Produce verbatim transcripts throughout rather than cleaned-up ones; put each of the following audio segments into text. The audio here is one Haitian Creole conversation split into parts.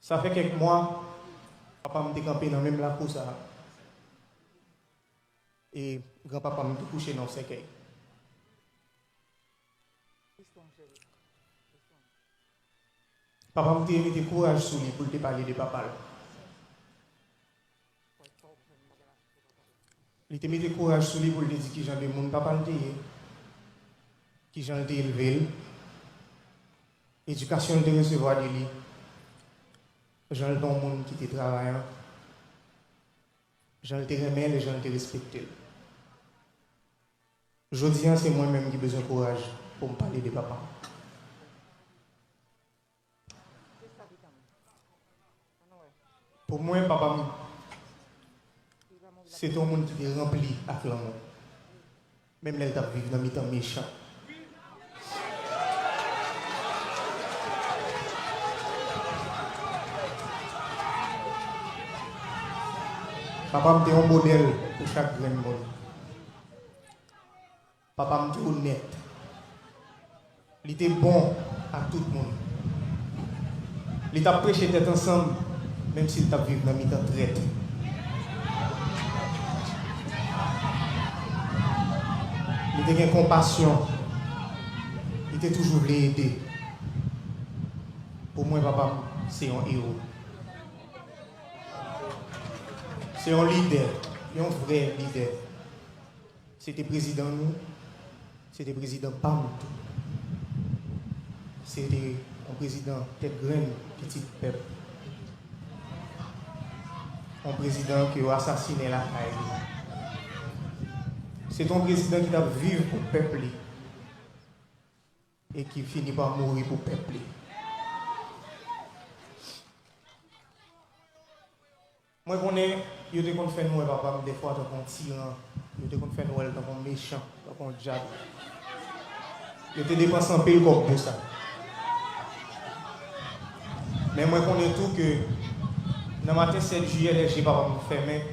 Sa fè kèk mwa, papa m te kanpe nan menm lakou sa a. E granpapa m te kouche nan yon sèkèy. Papa m te mete kouraj sou li pou l te pale de papa l. Li te mete kouraj sou li pou l te di kijan de moun papa l te ye, kijan l te elve l, edikasyon l te resevwa de li, jan l te yon moun ki te travayan, jan l te renmen l e jan l te respekte l. Jodi a, se mwen menm ki bezwen kouraj pou m pale de papa m. Pou mwen, papa m se te yon moun ki te ranpli ak lanmou, menm lè l t ap viv nan mitan mechan. Papa m te yon modèl pou chak grenn moun. Papa m te onèt. Li te bon ak tout moun. Li t ap preche tèt ansanm, menm si l t ap viv nan mitan trèt. Li te gen konpasyon. Li te toujou vle ede. Pou mwen, papa m se yon ewo. Se yon lidè, yon vrè lidè. Se te prezidan nou, se te prezidan pa m tou. Se te yon prezidan tèt grenn, pitit pèp. Yon prezidan ke yo asasinen lakay li. Se te yon prezidan ki t ap viv pou pèp li e ki fini pa mouri pou pèp li. Mwen konnen yo te konn fè n wè papa m dèfwa tankou yon tiran. Yo te konn fè n wè l tankou yon mechan, tankou yon dyab. Yo te depanse anpil kòb pou sa. Men mwen konnen tou ke nan maten sèt jiyè, lè je papa m fèmen,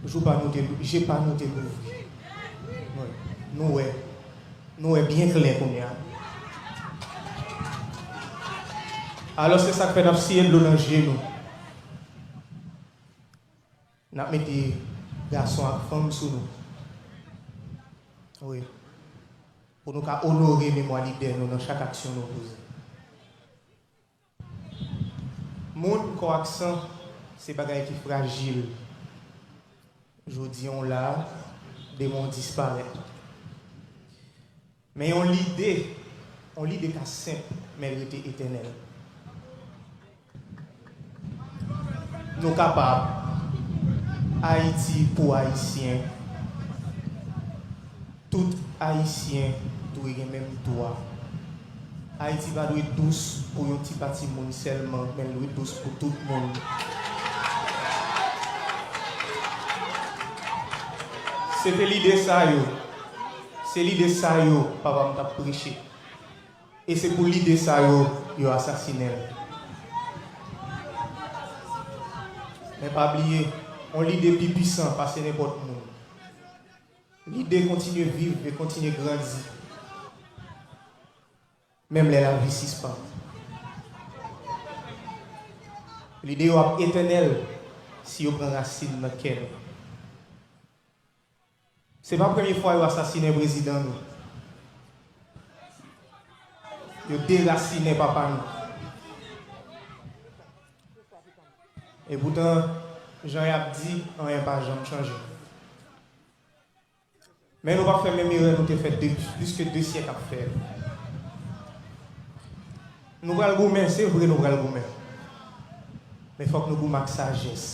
jou pa nou te, je pa nou te louvri. Nou, nou wè, nou wè byen klè kounye a. Alò, se sa k fè n ap siye dlo nan je nou. N ap mete gason ak fanm sou nou. Wi. Pou nou ka onore memwa lidè nou nan chak aksyon nou poze. Moun, kò ak san, se bagay ki frajil. Jodi a w la, demen w disparèt. Men yon lide, yon lide ka senp, men l rete etènèl. Nou kapab. Ayiti pou Ayisyen. Tout Ayisyen dwe gen menm dwa. Ayiti pa dwe dous pou yon ti pati moun sèlman, men l dwe dous pou tout moun. Se te lide sa yo, se lide sa yo papa m t ap preche. E se pou lide sa yo, yo asasinen l. Men pa bliye, yon lide pi pwisan pase nenpòt moun. Lide kontinye viv e kontinye grandi, menm lè lavi sispann. Lide yo ap etènèl si yo pran rasin nan kè nou. Se pa premye fwa yo asasinen prezidan nou. Yo derasinen papa nou. Epoutan, jan y ap di, anyen pa janm chanje. Men nou p ap fè menm erè nou te fè de, plis ke de syèk ap fè. Nou pral goumen, se vre nou pral goumen. Men fòk nou goumen ak sajès.